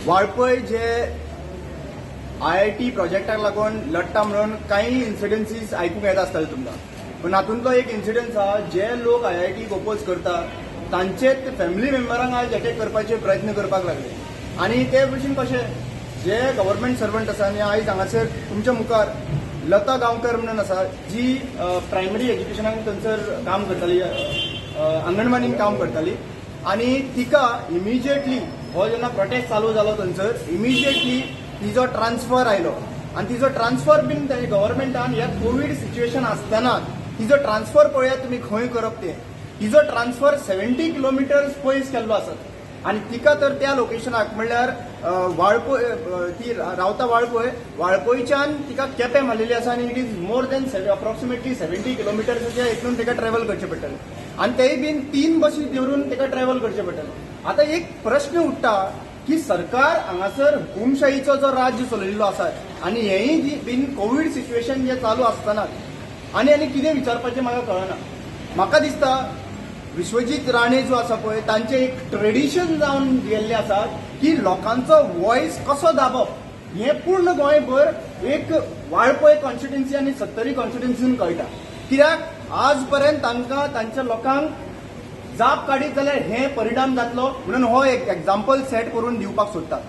वाळपय जे IIT प्रोजेक्टाक लागून लडटा म्हणून कांय इन्सिडन्सीस आयकूंक येता आसतले तुमकां. पूण हातूंतलो एक इन्सिडन्स आहा, जे लोक आयआयटी ओपोज करता तांचेच फॅमिली मेंबरांक आयज अटॅक करपाचे प्रयत्न करपाक लागले. आनी ते भशेन कशें जे गव्हर्मेंट सर्वंट आसा, आनी आयज हांगासर तुमच्या मुखार लता गांवकर म्हणून आसा, जी प्रायमरी एज्युकेशनाक थंयसर काम करताली, अंगणवाडीन काम करताली. आनी तिका इमिजिएटली हो जेन्ना प्रोटेस्ट चालू जालो थंयसर इमिजिएटली तिजो ट्रान्सफर आयलो. आनी तिजो ट्रान्सफर बीन ताणी गव्हर्मेंटान ह्या कोवीड सिच्युएशन आसतना तिजो ट्रान्सफर पळयात तुमी खंय करप तें. तिजो ट्रान्सफर 70 किलोमिटर्स पयस केल्लो आसत आनी तिका तर त्या लोकेशनाक म्हणल्यार वाळपय, ती रावता वाळपय, वाळपयच्यान तिका केपें मारलेली आसा. आनी it is more than approximately 70 किलोमिटर्साच्या हितून तिका ट्रॅव्हल करचें पडटलें आनी तेय बीन तीन बसी धरून तिका ट्रॅव्हल करचें पडटलें. आतां एक प्रश्न उठ्ठा की सरकार हांगासर हुकुमशाहीचो जो राज्य चलयल्लो आसा आनी हेंय जी बीन कोवीड सिच्युएशन जे चालू आसतना आनी कितें विचारपाचें म्हाका कळना. म्हाका दिसता विश्वजीत राणे जो आसा पळय, तांचें एक ट्रेडिशन जावन गेल्लें आसा की लोकांचो वॉयस कसो दाबप. हें पूर्ण गोंयभर एक वाळपय कॉन्स्टिट्युन्सी आनी सत्तरी कॉन्स्टिट्युन्सीन कळटा, कित्याक आज पर्यंत तांकां तांच्या लोकांक जाप काडीत जाल्यार हे परिणाम जातलो म्हणून हो एक एग्जाम्पल सेट करून दिवपाक सोदता.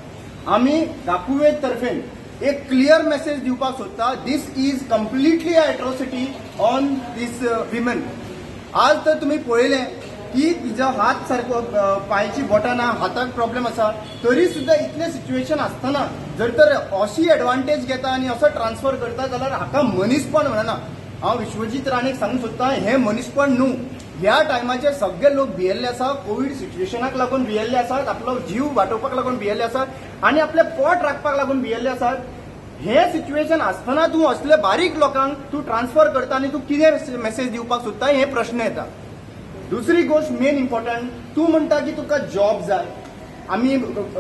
आमी गाकुवेध तर्फेन एक क्लियर मेसेज दिवपाक सोदता, this is completely atrocity on this women. आज तर तुमी पळयलें की तिजो हात सारको, पांयची बोटां ना, हाताक प्रॉब्लेम आसा, तरी सुद्दां इतलें सिच्युएशन आसतना जर तर अशी एडवांटेज घेता आनी असो ट्रान्सफर करता जाल्यार हाका मनीसपण म्हणना. हांव विश्वजीत राणेक सांगूंक सोदता, हें मनीसपण न्हू. ह्या टायमाचेर सगळे लोक भियेल्ले आसा, कोवीड सिच्युएशनाक लागून भियेल्ले आसात, आपलो जीव वाटोवपाक लागून भियेल्ले आसात आनी आपलें पोट राखपाक लागून भियेल्ले आसात. हे सिच्युएशन आसतना तूं असले बारीक लोकांक तूं ट्रान्सफर करता आनी तूं कितें मेसेज दिवपाक सोदता हे प्रश्न येता. दुसरी गोश्ट मेन इम्पॉर्टंट, तूं म्हणटा की तुका जॉब जाय, आमी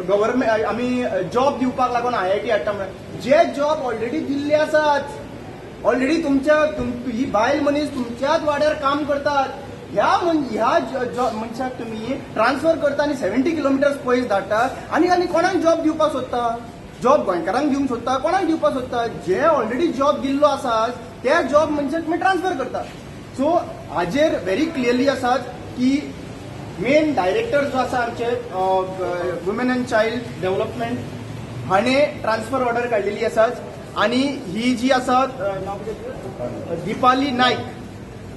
गव्हर्मेंट आमी जॉब दिवपाक लागून आयआयटी हाडटा. म्हणून जे जॉब ऑलरेडी दिल्ले आसात, ऑलरेडी तुमच्या ही बायल मनीस तुमच्याच वाड्यार काम करतात, ह्या मनशाक तुमी ट्रान्सफर करता आनी 70 किलोमिटर्स पयस धाडटा आनी कोणाक जॉब दिवपाक सोदता? जॉब गोंयकारांक दिवंक सोदता? कोणाक दिवपाक सोदता? जे ऑलरेडी जॉब दिल्लो आसा त्या जॉब मनशाक तुमी ट्रान्सफर करता. सो हाजेर व्हेरी क्लियरली आसात की मेन डायरेक्टर जो आसा आमचे वुमेन अँड चायल्ड डेव्हलपमेंट हाणें ट्रान्सफर ऑर्डर काडलेली आसा. आनी ही जी आसा, नांव कितें? Deepali Naik,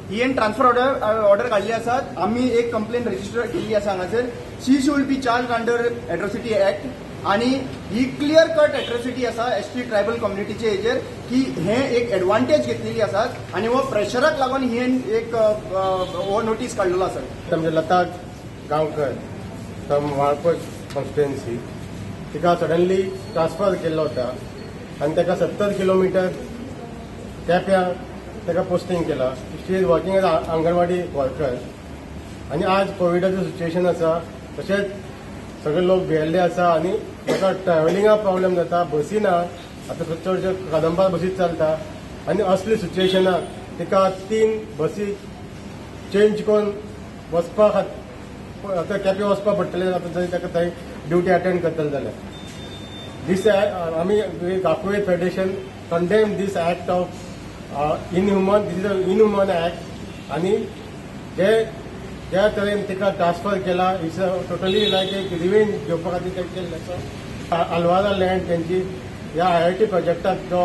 heat transfer order काडली आसा. आमी एक कंप्लेन रजिस्टर केल्ली आसा हांगासर. She should be charged under Atrocity Act. आनी ही क्लियर कट एट्रोसिटी आसा एसटी ट्रायबल कम्युनिटीचे हेजेर की हे एक एडवांटेज घेतलेली आसा आनी हो प्रेशराक लागून ही एक हो नोटीस काडलेलो आसा. आमचे लता गांवकर फ्रॉम वाळपय कॉन्स्टिट्युएन्सी, तिका सडनली ट्रान्सफर केल्लो होता आनी ताका 70 किलोमिटर केप्यां ताका पोस्टिंग केला. She is working as anganwadi worker. आनी आज कोविडाचें सिच्युएशन आसा, तशेंच सगळे लोक भियेल्ले आसा आनी ताका ट्रॅव्हलिंगाक प्रॉब्लेम जाता. बसी ना आतां, चडश्यो कदंबा बसीच चलता. आनी असले सिच्युएशनाक तिका तीन बसी चेंज करून वचपा खातीर आतां केपें वचपा पडटलें. आतां जंय ताका थंय ड्युटी अटेंड करतले जाल्यार दीस आमी गाकुवेध federation condemn this act of inhuman. This is a inhuman act. आनी जे ज्या तरेन तिका ट्रान्सफर केला, it's totally लायक एक रिवेंज घेवपा खातीर ते केल्लें आसा. आलवारा लँड तेंची ह्या आयआयटी प्रोजेक्टाक जो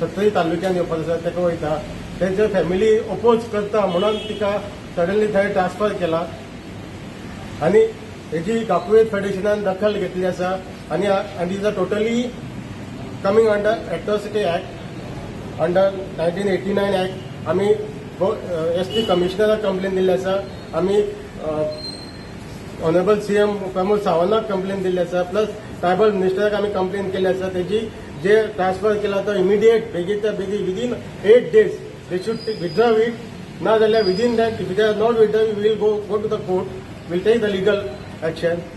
सत्तरी तालुक्यान येवपाचो आसा ताका वयता, तेंचे फॅमिली ओपोज करता म्हणून तिका सडनली थंय ट्रान्सफर केला. आनी हेजी गाकुवेध फेडरेशनान दखल घेतली आसा आनी is a totally coming under Atrocity Act, under 1989 Act. आमी एस टी कमिशनराक कंप्लेन दिल्ली आसा, आमी ऑनरेबल सीएम प्रमोद सावंताक कंप्लेन दिल्ली आसा, प्लस ट्रायबल मिनिस्टराक आमी कंप्लेन केल्ली आसा. तेजी जे ट्रान्सफर केला तो इमिडिएट, बेगीच्या बेगीन, within 8 days they should withdraw it. ना जाल्यार within that if they are not withdraw, we'll go to the court, we'll take the legal action.